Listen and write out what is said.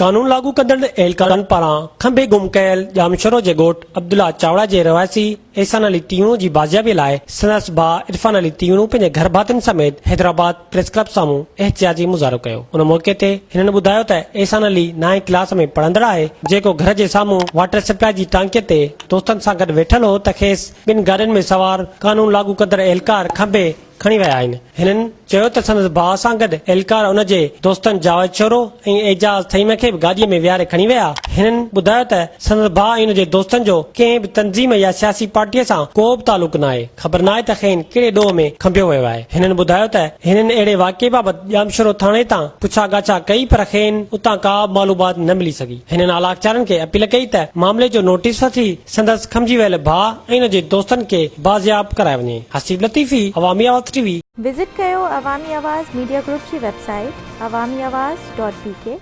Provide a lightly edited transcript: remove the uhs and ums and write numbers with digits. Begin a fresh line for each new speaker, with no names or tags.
قانون لاڳو ڪندڙ اهلڪارن پاران کنڀي گم ڪيل ڄامشورو جي ڳوٺ عبدالله چاوڙا جي رهواسي احسان علي تيوڻو جي بازيابي لاء سندس ڀاء عرفان علي تيوڻو پنهنجي گهرڀاتين سميت حيدرآباد پريس ڪلب سامهون احتجاجي مظاهرو ڪيو. ان موقعي تي هنن ٻڌايو ته احسان علي نائين ڪلاس ۾ پڙهندڙ آهي جيڪو گهر جي سامهون واٽر سپلاء جي ٽانڪي تي دوستن سان گڏ ويٺل هو ته کيس ٻن گاڏين ۾ سوار قانون لاڳو ڪندڙ اهلڪار کنڀي کڻي ويا آهن. هنن چيو ته سندس ڀاء سان گڏ اهلڪار ان جي دوستن جاويد شورو ۽ اعجاز ٿهيم کي به گاڏيء ۾ ويهاري کڻي ويا. هنن ٻڌايو ته سندس ڀاء ۽ ان جي دوستن جو ڪنهن به تنظيم يا سياسي پارٽيء سان ڪو به تعلق ناهي، خبر ناهي ته کين ڪهڙي ڏوهه ۾ کنڀيو ويو آهي. هنن ٻڌايو ته هنن اهڙي واقعي بابت ڄامشورو ٿاڻي تان پڇا ڳاڇا ڪئي پر کين اتان ڪا به معلومات نه ملي سگهي. هنن اعليٰ اختيارين کي اپيل ڪئي ته معاملي جو نوٽيس وٺي سندس کنڀجي ويل ڀاء ۽ ان جي دوستن کي بازياب ڪرايو وڃي. Haseeb Latifi, Awami Awaz T V.
Visit ڪيو عوامي آواز ميڊيا گروپ جي website Awami Awaz dot P K.